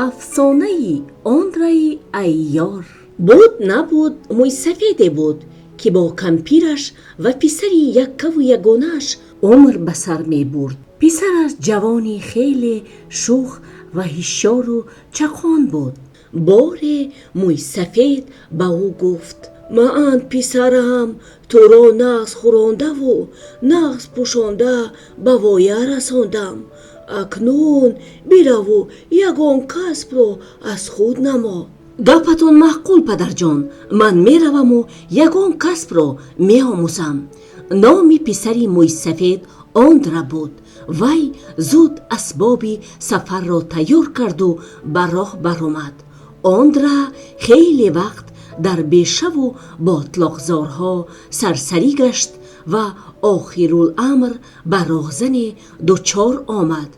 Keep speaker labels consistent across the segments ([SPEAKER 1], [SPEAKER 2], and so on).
[SPEAKER 1] Афсонаи Ондрай Айёр. Буд набуд, мӯйсафеде буд, ки бо кампираш ва писари яккаву ягонааш умр ба сар мебурд. Писараш ҷавони хеле шӯх ва ҳушёру чаққон буд. Боре мӯйсафед ба ӯ гуфт: «Ман, писарам, туро нағз хӯрондаву нағз пӯшонда ба воя расондам. Акнун бираву ягон касбро аз худ намо». «Гапатон маъқул, падарҷон, ман мераваму ягон касбро меомӯзам». Номи писари мӯйсафед Ондра буд. Вай зуд асбоби сафарро тайёр карду ба роҳ баромад. Ондра хеле вақт дар бешаву ботлоқзорҳо сарсарӣ гашт ва охирул амр ба роҳзане дучор омад.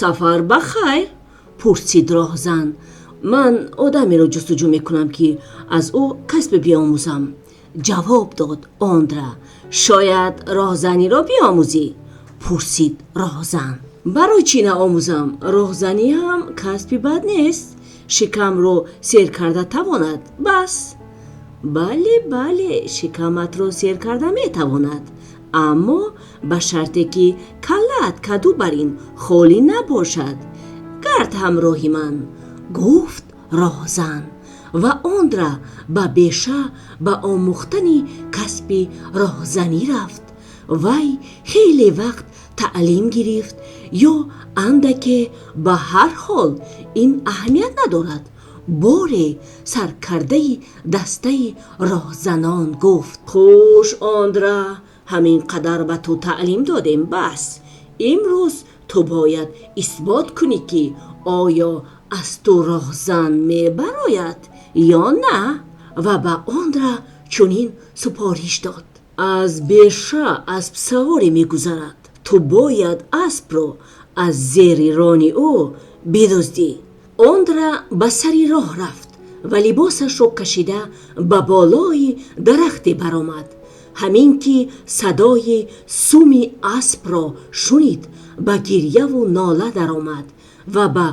[SPEAKER 1] «Сафар ба хайр?» – пурсид роҳзан. «Ман одамеро ҷустуҷӯ мекунам, ки аз ӯ касбе биомӯзам», – ҷавоб дод Ондра. «Шояд роҳзаниро биомӯзӣ?» – пурсид роҳзан. «Барои чӣ наомӯзам? Роҳзанӣ ҳам касби бад нест. Шикамро сер карда тавонад, бас». «Бале, бале, шикаматро сер карда метавонад, аммо ба шарте ки каллаат каду барин холӣ набошад. Гард ҳамроҳи ман», – гуфт роҳзан. Ва Ондра ба беша ба омӯхтани касби роҳзанӣ рафт. Вай хеле вақт таълим гирифт ё андаке, ба ҳар ҳол ин аҳамият надорад. Боре саркардаи дастаи роҳзанон гуфт: «Хуш, Ондра, ҳамин қадар ба ту таълим додем, бас. Имрӯз ту бояд исбот кунӣ, ки оё аз ту роҳзан мебарояд ё на». Ва ба Ондра чунин супориш дод: «Аз беша аспсаворе мегузарад. Ту бояд аспро аз зери рони ӯ бидуздӣ». Ондра ба сари роҳ рафт ва либосашро кашида ба болои дарахте баромад. Ҳамин ки садои суми аспро шунид, ба гиряву нола даромад ва ба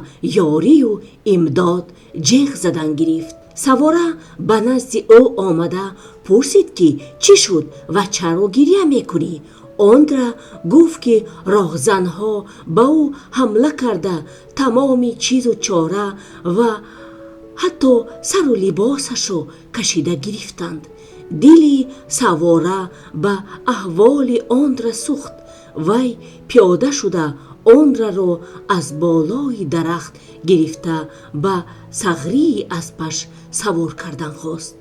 [SPEAKER 1] ёрию имдод ҷеғ задан гирифт. Савора ба назди ӯ омада пурсид, ки чӣ шуд ва чаро гиря мекунӣ? Ондра гуфт, ки роҳзанҳо ба ӯ ҳамла карда, тамоми чизу чора ва ҳатто сару либосашро кашида гирифтанд. Дили савора ба аҳволи Ондра сӯхт. Вай пиёда шуда, Ондрро аз болои дарахт гирифта, ба сағрии аспаш савор кардан хост.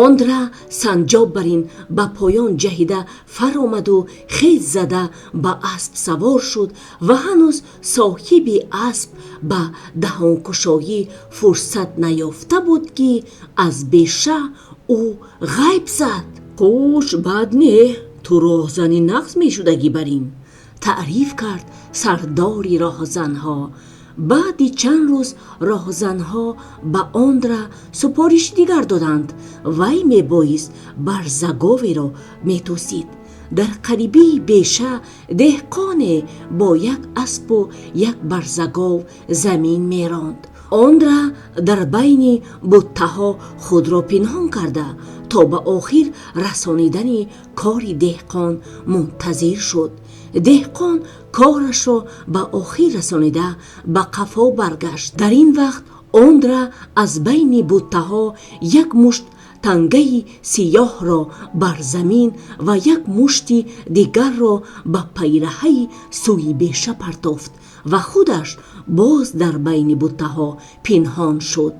[SPEAKER 1] Ондра санҷоб барин ба поён ҷаҳида фаромаду хез зада ба асп савор шуд ва ҳанӯз соҳиби асп ба даҳонкушоӣ фурсат наёфта буд, ки аз беша ӯ ғайб зад. «Хуш, бад не, ту роҳзани нағз мешудагӣ барин», – таъриф кард сардори роҳзанҳо. Баъди чанд рӯз роҳзанҳо ба Ондра супориши дигар доданд. Вай мебоист барзаговеро метосид. Дар қарибии беша деҳқоне бо як аспу як барзагов замин меронд. Ондра дар байни буттаҳо худро пинҳон карда, то ба охир расонидани кори деҳқон мунтазир шуд. Деҳқон корашро ба охир расонида, ба қафо баргашт. Дар ин вақт Ондра аз байни буттаҳо як мушт тангаи сиёҳро бар замин ва як мушти дигарро ба пайраҳаи сӯи беша партофт ва худаш боз дар байни буттаҳо пинҳон шуд.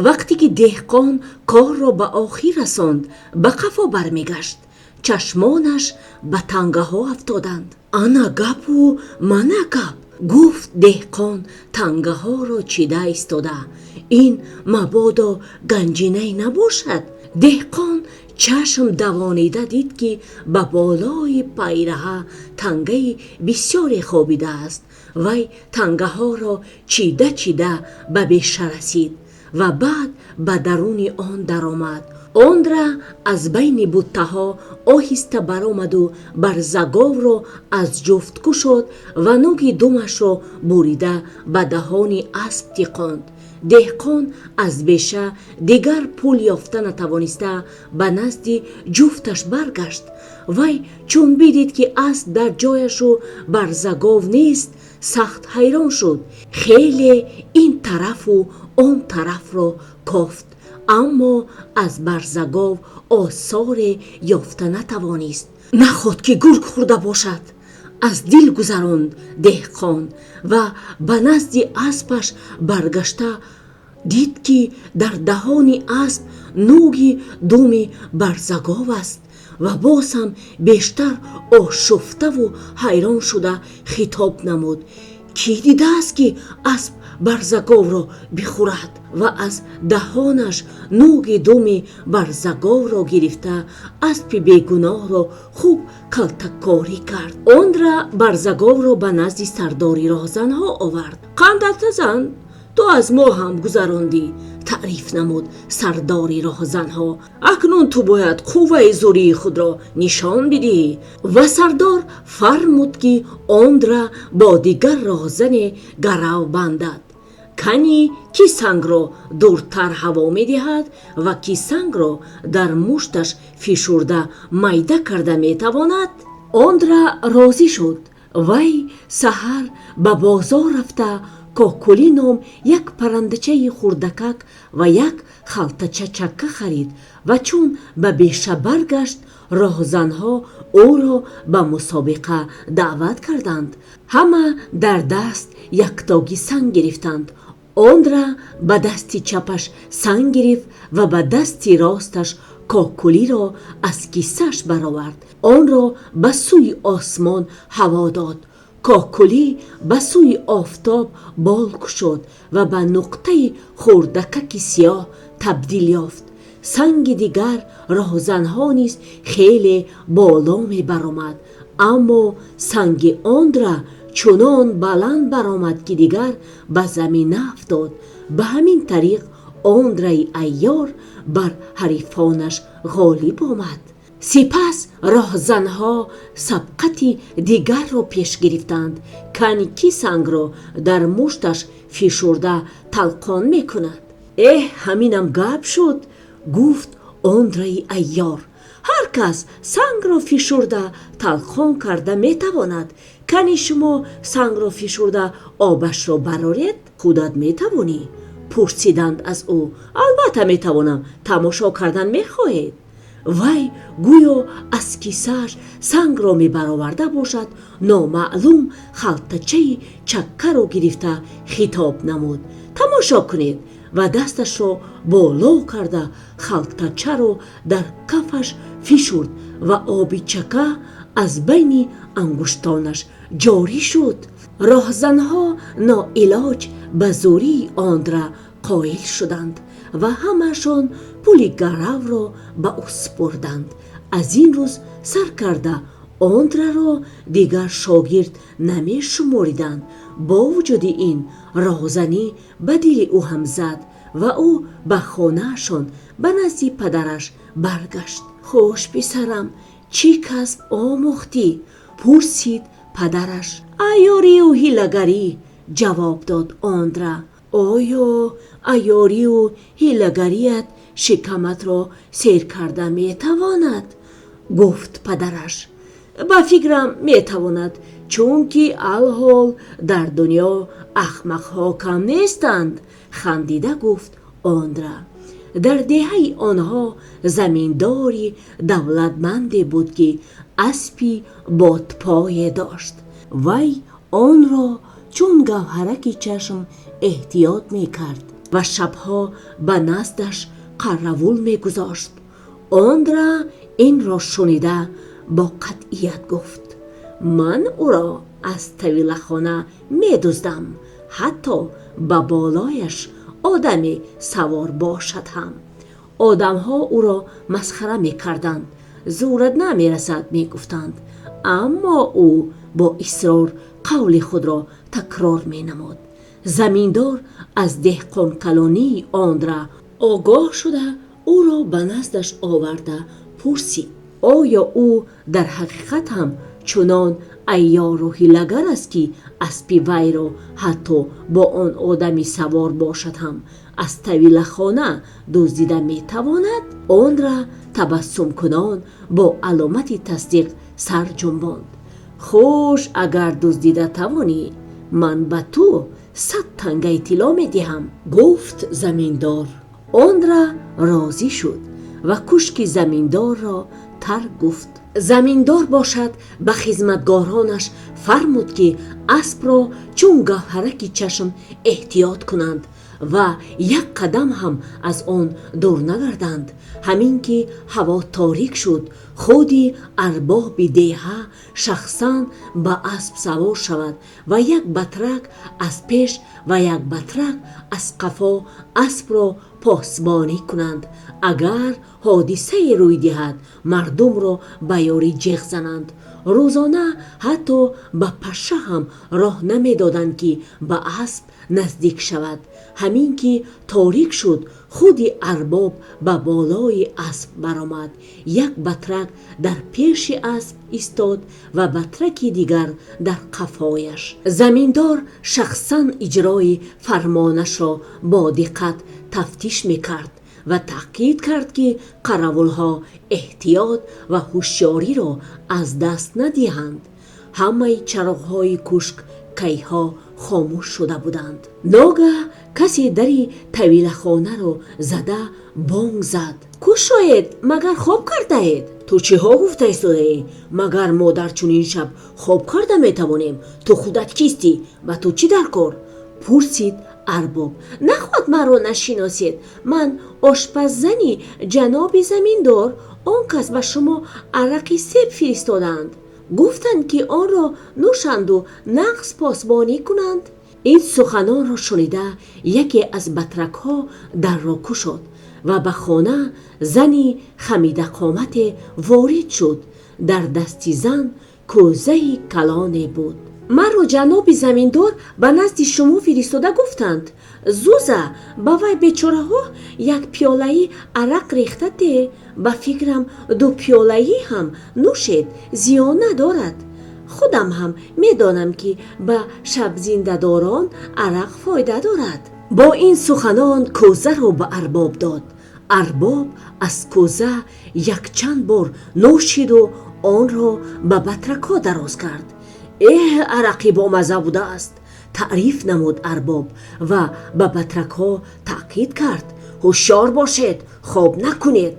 [SPEAKER 1] Вақте ки деҳқон корро ба охир расонд, ба қафо бармегашт, чашмонаш ба тангаҳо афтоданд. «Ана гапу мана гап», – гуфт деҳқон, тангаҳоро чида истода. «Ин мабодо ганҷинае набошад?» Деҳқон чашм давонида дид, ки ба болои пайраҳа тангаи бисёре хобидааст. Вай тангаҳоро чида чида ба беша расид ва баъд ба даруни он даромад. Ондра аз байни буттаҳо оҳиста баромаду барзаговро аз ҷуфт кушод ва нӯги думашро бурида ба даҳони асп тиқонд. Деҳқон аз беша дигар пул ёфта натавониста, ба назди ҷуфташ баргашт. Вай чун бидид, ки асп дар ҷояшу барзагов нест, сахт ҳайрон шуд. Хеле ин тарафу он тарафро кофт, аммо аз барзагов осоре ёфта натавонист. Наход ки гург хӯрда бошад, аз дил гузаронд деҳқон ва ба назди аспаш баргашта дид, ки дар даҳони асп нӯги думи барзагов аст ва боз ҳам бештар ошуфтаву ҳайрон шуда хитоб намуд: Кӣ дидааст, ки асп барзаговро бихӯрад? Ва аз даҳонаш нӯги думи барзаговро гирифта, аспи бегуноҳро хуб калтакорӣ кард. Ондра барзаговро ба назди сардори роҳзанҳо овард. Қандатазан, ту аз мо ҳам гузарондӣ, таъриф намуд сардори роҳзанҳо. Акнун ту бояд қувваи зӯрии худро нишон бидиҳӣ. Ва сардор фармуд, ки Ондра бо дигар роҳзане гарав бандад. Кани ки сангро дуртар ҳаво медиҳад ва ки сангро дар мушташ фишурда майда карда метавонад. Ондра розӣ шуд. Вай саҳар ба бозор рафта, кокули ном як паррандачаи хурдакак ва як халтача чакка харид ва чун ба беша баргашт, роҳзанҳо ӯро ба мусобиқа даъват карданд. Ҳама дар даст яктоги санг гирифтанд. Ондра ба дасти чапаш санг гирифт ва ба дасти росташ кокулиро аз кисаш баровард. Онро ба сӯи осмон ҳаво дод. Кокулӣ ба сӯи офтоб бол кушод ва ба нуқтаи хурдакаки сиёҳ табдил ёфт. Санги дигар роҳзанҳо низ хеле боло мебаромад, аммо санги Ондра чунон баланд баромад, ки дигар ба замин наафтод. Ба ҳамин тариқ Ондраи айёр бар ҳарифонаш ғолиб омад. Сипас роҳзанҳо сабқати дигарро пеш гирифтанд. Кани ки сангро дар мушташ фишурда талқон мекунад? Эҳ, ҳаминам гап шуд, гуфт Ондраи айёр. Ҳар кас сангро фишурда талқон карда метавонад. Кани шумо сангро фишурда обашро бароред? Худат метавонӣ? Пурсиданд аз ӯ. Албатта метавонам. Тамошо кардан мехоҳед? Вай гӯё аз кисааш сангро мебароварда бошад, номаълум халтачаи чаккаро гирифта хитоб намуд: Тамошо кунед! Ва дасташро боло карда халтачаро дар кафаш фишурд ва оби чака аз байни ангуштонаш ҷорӣ шуд. Роҳзанҳо ноилоҷ ба зӯрии Ондра қоил шуданд ва ҳамашон пули гаравро ба ӯ супурданд. Аз ин рӯз сар карда Ондраро дигар шогирд намешумориданд. Бо вуҷуди ин, роҳзанӣ ба дили ӯ ҳам зад ва ӯ ба хонаашон ба назди падараш баргашт. Хуш, писарам, чӣ касб омӯхтӣ? Пурсид падараш. Айёрию ҳилагарӣ, ҷавоб дод Ондра. Оё айёрию ҳилагарият шикаматро сер карда метавонад? Гуфт падараш. Ба фикрам, метавонад, чунки алҳол дар дунё ахмақҳо кам нестанд, хандида гуфт Ондра. Дар деҳаи онҳо заминдори давлатманде буд, ки аспи бодпое дошт. Вай онро чун гавҳараки чашм эҳтиёт мекард ва шабҳо ба наздаш қаравул мегузошт. Ондра инро шунида бо қатъият гуфт: Ман ӯро аз тавилахона медуздам, ҳатто ба болояш одаме савор бошад ҳам. Одамҳо ӯро масхара мекарданд. Зӯрат намерасад, мегуфтанд, аммо ӯ бо исрор қавли худро такрор менамуд. Заминдор аз деҳқонкалонии Ондра огоҳ шуда, ӯро ба наздаш оварда пурсид, оё ӯ дар ҳақиқат ҳам Чунон айёру ҳилагар аст, ки аспи вайро ҳатто бо он одами савор бошад ҳам аз тавилахона дуздида метавонад. Ондра табассумкунон бо аломати тасдиқ сар ҷунбонд. Хуш, агар дуздида тавонӣ, ман ба ту 100 тангаи тило медиҳам, гуфт заминдор. Ондра розӣ шуд ва кушки заминдорро тарк гуфт. Заминдор бошад, ба хизматгоронаш фармуд, ки аспро чун гавҳараки чашм эҳтиёт кунанд ва як қадам ҳам аз он дур нагарданд. Ҳамин ки ҳаво торик шуд, худи арбоби деҳа шахсан ба асп савор шавад ва як батрак аз пеш ва як батрак аз қафо аспро посбонӣ кунанд. Агар ҳодисае рӯй диҳад, мардумро ба ёрӣ ҷеғ зананд. Рӯзона ҳатто ба паша ҳам роҳ намедоданд, ки ба асп наздик шавад. Ҳамин ки торик шуд, худи арбоб ба болои асп баромад. Як батрак дар пеши асп истод ва батраки дигар дар қафояш. Заминдор шахсан иҷрои фармонашро бо диққат тафтиш мекард ва таъкид кард, ки қаравулҳо эҳтиёт ва ҳушёриро аз даст надиҳанд. Ҳамаи чароғҳои кушк кайҳо хомӯш шуда буданд. Ногаҳ касе дари тавилахонаро зада бонг зад. Кушоед, магар хоб кардаед? Ту чиҳо гуфта истодаӣ? Магар мо дар чунин шаб хоб карда метавонем? Ту худат кистӣ ва ту чӣ дар кор? Пурсид арбоб. Нахоҳад маро нашиносед? Ман ошпаззани ҷаноби заминдор. Он кас ба шумо арақи себ фиристодаанд. Гуфтанд, ки онро нӯшанду нағз посбонӣ кунанд. Ин суханонро шунида, яке аз батракҳо дарро кушод ва ба хона зани хамидақомате ворид шуд. Дар дасти зан кӯзаи калоне буд. Маро ҷаноби заминдор ба назди шумо фиристода гуфтанд: Зуза, ба вай бечораҳо як пиёлаи арақ рехта те. Ба фикрам, ду пиёлаи ҳам нӯшед, зиён надорад. Худам ҳам медонам, ки ба шабзиндадорон арақ фоида дорад. Бо ин суханон кӯзаро ба арбоб дод. Арбоб аз кӯза якчанд бор нӯшиду онро ба батракҳо дароз кард. Эҳ, арақи бомазза будааст, таъриф намуд арбоб ва ба батракҳо таъкид кард: ҳушёр бошед, хоб накунед.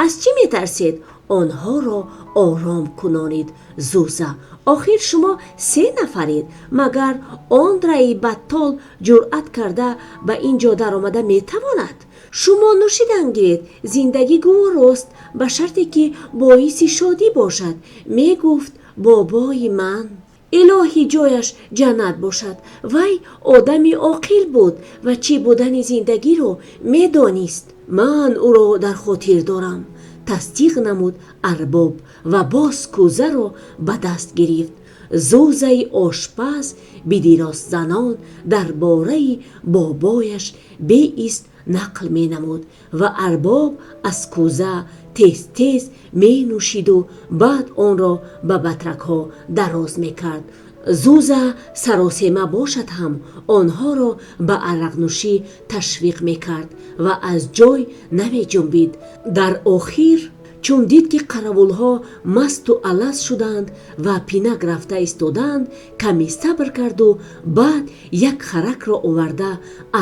[SPEAKER 1] Аз чӣ метарсед? Онҳоро ором кунонид Зуза. Охир шумо се нафаред. Магар Ондраи баттол ҷуръат карда ба ин ҷо даромада метавонад? Шумо нӯшидан гиред, зиндагӣ гуворост, ба шарте ки боиси шодӣ бошад, мегуфт бобои ман. Илоҳи ҷояш ҷаннат бошад. Вай одами оқил буд ва чӣ будани зиндагиро медонист. Ман ӯро дар хотир дорам, тасдиқ намуд арбоб ва боз кӯзаро ба даст гирифт. Зузаи ошпаз бидиростзанон дар бораи бобояш беист нақл менамуд ва арбоб аз кӯза тез-тез менӯшиду баъд онро ба батракҳо дароз мекард. Зуза саросема бошад ҳам, онҳоро ба арақнӯшӣ ташвиқ мекард ва аз ҷой намеҷунбид. Дар охир, чун дид, ки қаравулҳо масту алас шудаанд ва пинак рафта истодаанд, каме сабр карду баъд як харакро оварда,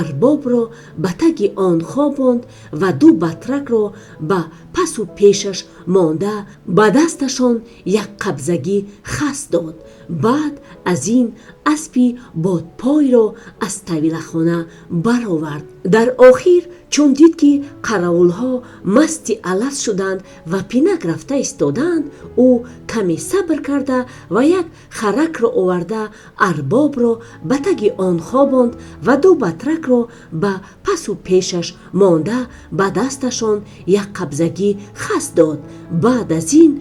[SPEAKER 1] арбобро ба таги он хобонд ва ду батракро ба пасу пешаш монда, ба дасташон як қабзагӣ хас дод. Баъд аз ин аспи бодпойро аз тавилахона баровард. Дар охир, чун дид, ки қаравулҳо масти алас шудаанд ва пинак рафта истодаанд, ӯ каме сабр карда ва як харакро оварда, арбобро ба таги он хобонд ва ду батракро ба пасу пешаш монда, ба дасташон як қабзагӣ хас дод. Баъд аз ин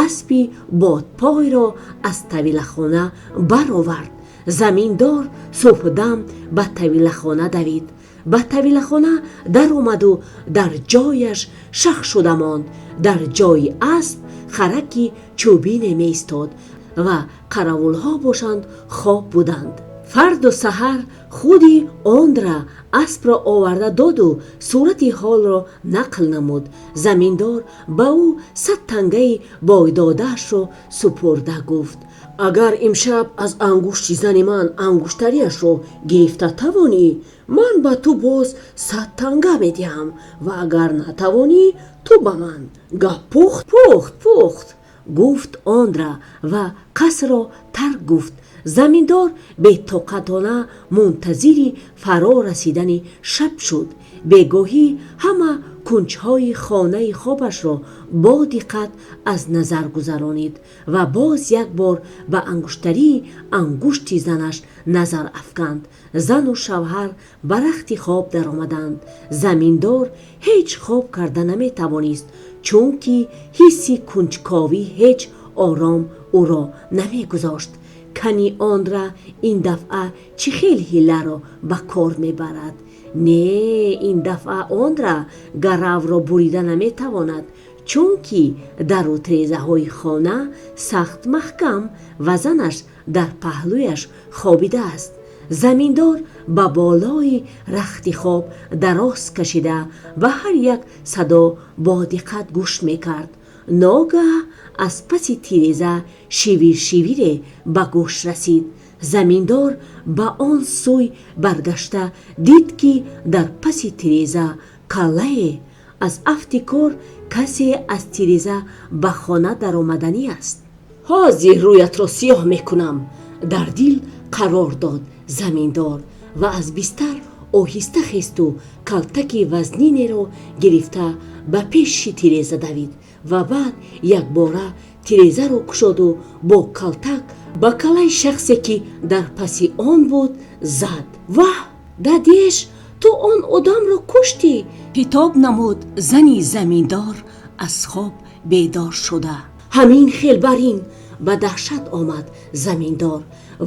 [SPEAKER 1] аспи бодпойро аз тавилахона баровард. Заминдор субҳдам ба тавилахона давид. Ба тавилахона даромаду дар ҷояш шах шуда монд. Дар ҷои асп хараки чӯбине меистод. ва қаравулҳо бошанд, хоб буданд. Фардо саҳар худи Ондра аспро оварда доду сурати ҳолро нақл намуд. Заминдор ба ӯ 100 тангаи бойдодаашро супурда гуфт: «Агар имшаб аз ангушти зани ман ангуштарияшро гирифта тавонӣ, ман ба ту боз 100 танга медиҳам ва агар натавонӣ, ту ба ман». «Гап пухт, пухт, пухт», гуфт Ондра ва қасрро тарк гуфт. Заминдор бетоқатона мунтазири фаро расидани шаб шуд. Бегоҳӣ ҳама кунҷҳои хонаи хобашро бо диққат аз назар гузаронид ва боз як бор ба ангуштарии ангушти занаш назар афканд. Зану шавҳар ба рахти хоб даромаданд. Заминдор ҳеҷ хоб карда наметавонист, чунки ҳисси кунҷковӣ ҳеҷ ором ӯро намегузошт. Кани Ондра ин дафъа чӣ хел ҳиларо ба кор мебарад? Не, ин дафъа Ондра гаравро бурида наметавонад, чунки дару трезаҳои хона сахт маҳкам ва занаш дар паҳлӯяш хобидааст. Заминдор ба болои рахти хоб дароз кашида, ба ҳар як садо бо диққат гӯш мекард. Ногаҳ аз паси тиреза шивир-шивире ба гӯш расид. Заминдор ба он сӯй баргашта дид, ки дар паси тиреза каллае. Аз афти кор касе аз тиреза ба хона даромаданӣ аст. «Ҳозир рӯятро сиёҳ мекунам», дар дил қарор дод заминдор ва аз бистар оҳиста хесту калтаки вазнинеро гирифта ба пеши тиреза давид ва баъд якбора тирезаро кушоду бо калтак ба каллаи шахсе, ки дар паси он буд, зад. «Ваҳ, дадеш, ту он одамро куштӣ», хитоб намуд зани заминдор аз хоб бедор шуда. «Ҳамин хел барин», ба даҳшат омад заминдор.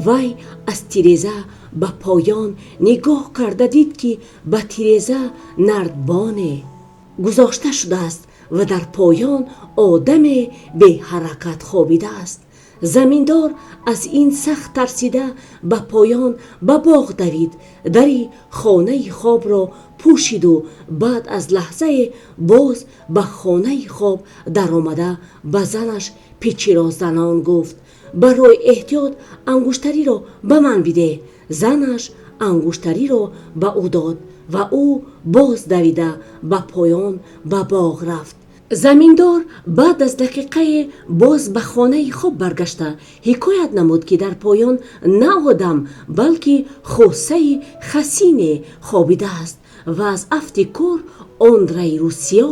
[SPEAKER 1] Вай аз тиреза ба поён нигоҳ карда дид, ки ба тиреза нардбоне гузошта шудааст ва дар поён одаме беҳаракат хобидааст. Заминдор аз ин сахт тарсида ба поён ба боғ давид, дари хонаи хобро пӯшиду баъд аз лаҳзае боз ба хонаи хоб даромада ба занаш пичиррос-занон гуфт: «Барои эҳтиёт ангуштариро ба ман биде». Занаш ангуштариро ба ӯ дод ва ӯ боз давида ба поён ба боғ рафт. Заминдор баъд аз дақиқае боз ба хонаи хоб баргашта ҳикоят намуд, ки дар поён на одам, балки хосаи хасине хобидааст ва аз афти кор Ондрай Русиё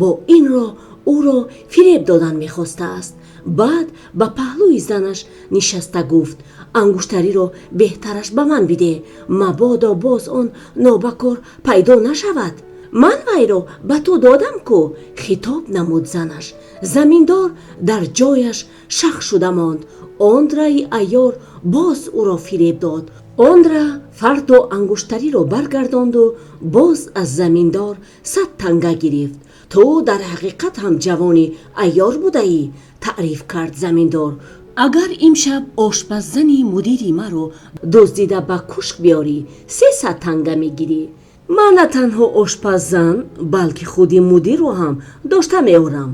[SPEAKER 1] бо ин роҳ ӯро фиреб додан мехостааст. Баъд ба паҳлӯи занаш нишаста гуфт: «Ангуштариро беҳтараш ба ман биде, мабодо боз он нобакор пайдо нашавад». «Ман вайро ба ту додам ку», хитоб намуд занаш. Заминдор дар ҷояш шах шуда монд. Ондраи айёр боз ӯро фиреб дод. Ондра фардо ангуштариро баргардонду боз аз заминдор 100 танга гирифт. «Ту дар ҳақиқат ҳам ҷавони айёр будаӣ», таъриф кард заминдор. «Агар имшаб ошпаззани мудири маро дуздида ба кушк биёрӣ, 300 танга мегирӣ». «Ман на танҳо ошпаззан, балки худи мудирро ҳам дошта меорам»,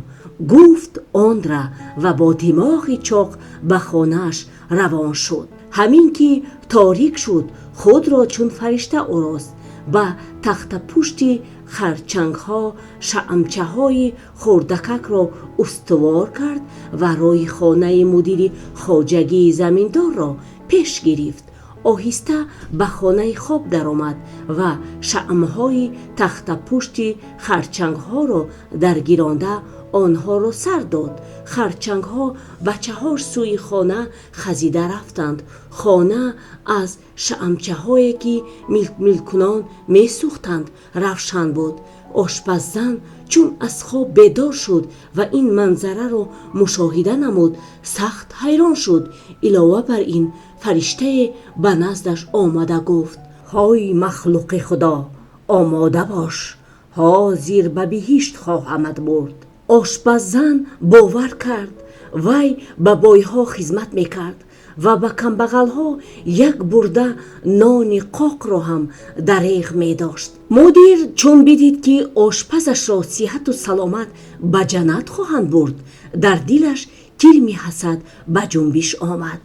[SPEAKER 1] гуфт Ондра ва бо димоғи чоқ ба хонааш равон шуд. Ҳамин ки торик шуд, худро чун фаришта орост, ба тахтапушти харчангҳо шаъмчаҳои хурдакакро устувор кард ва роҳи хонаи мудири хоҷагии заминдорро пеш гирифт. Оҳиста ба хонаи хоб даромад ва шаъмҳои тахтапушти харчангҳоро даргиронда онҳоро сар дод. Харчангҳо ба чаҳор сӯи хона хазида рафтанд. Хона аз шаъмчаҳое, ки милк-милккунон месӯхтанд, равшан буд. Ошпаззан чун аз хоб бедор шуд ва ин манзараро мушоҳида намуд, сахт ҳайрон шуд. Илова бар ин, фариштае ба наздаш омада гуфт: «Ҳой махлуқи Худо, омода бош, ҳозир ба биҳишт хоҳамат бурд». Ошпаззан бовар кард. Вай ба бойҳо хизмат мекард ва ба камбағалҳо як бурда нони қоқро ҳам дареғ медошт. Мудир чун бидид, ки ошпазашро сиҳату саломат ба ҷаннат хоҳанд бурд, дар дилаш кирми ҳасад ба ҷунбиш омад.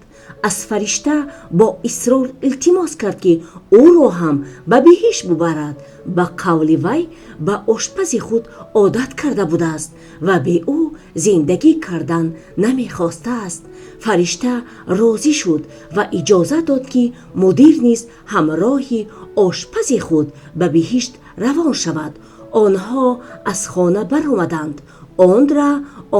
[SPEAKER 1] Аз фаришта бо исрор илтимос кард, ки ӯро ҳам ба биҳишт бубарад. Ба қавли вай, ба ошпази худ одат карда будааст ва бе ӯ зиндагӣ кардан намехостааст. Фаришта розӣ шуд ва иҷозат дод, ки мудир низ ҳамроҳи ошпази худ ба биҳишт равон шавад. Онҳо аз хона баромаданд. Ондра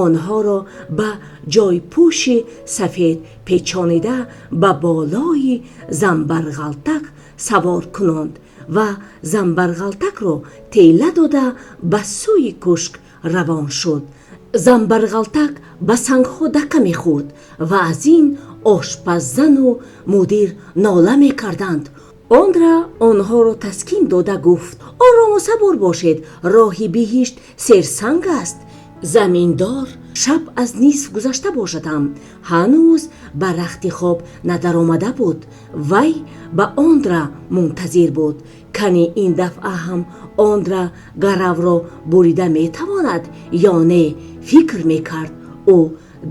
[SPEAKER 1] онҳоро ба ҷойпӯши сафед печонида, ба болои замбарғалтак савор кунонд ва замбарғалтакро тела дода, ба сӯи кӯшк равон шуд. Замбарғалтак ба сангҳо дака мехӯрд ва аз ин ошпаззану мудир нола мекарданд. Ондра онҳоро таскин дода гуфт: «Орому сабур бошед, роҳи биҳишт серсанг аст». Заминдор шаб аз нисф гузашта бошад ҳам, ҳанӯз ба рахти хоб надаромада буд. Вай ба Ондра мунтазир буд. Кани ин дафъа ҳам Ондра гаравро бурида метавонад ё не, фикр мекард ӯ.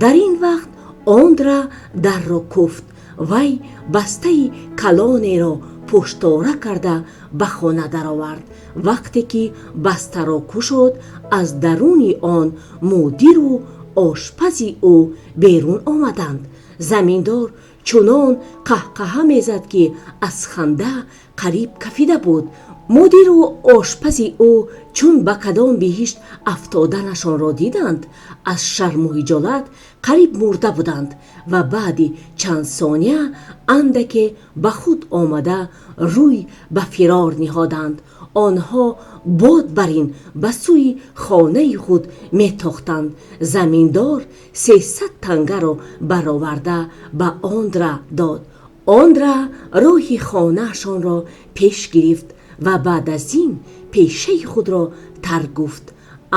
[SPEAKER 1] Дар ин вақт Ондра дарро куфт. Вай бастаи калонеро пуштора карда ба хона даровард. Вақте ки бастаро кушод, аз даруни он мудиру ошпази ӯ берун омаданд. Заминдор чунон қаҳқаҳа мезад, ки аз ханда қариб кафида буд. Мудиру ошпази ӯ чун ба кадом биҳишт афтоданашонро диданд, аз шарму ҳиҷолат қариб мурда буданд ва баъди чанд сония андаке ба худ омада, рӯй ба фирор ниҳоданд. Онҳо бод барин ба сӯи хонаи худ метохтанд. Заминдор 300 тангаро бароварда ба Ондра дод. Ондра роҳи хонаашонро пеш гирифт ва баъд аз ин пешаи худро тарк гуфт.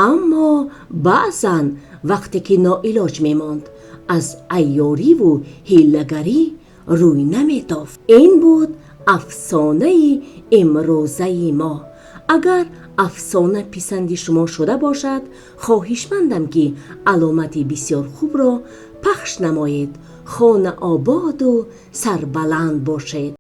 [SPEAKER 1] Аммо баъзан вақте ки ноилоҷ мемонд, аз айёриву ҳилагарӣ рӯй наметофт. Ин буд афсонаи имрӯзаи мо. Агар афсона писанди шумо шуда бошад, хоҳишмандам, ки аломати бисёр хубро пахш намоед. Хона ободу сарбаланд бошед.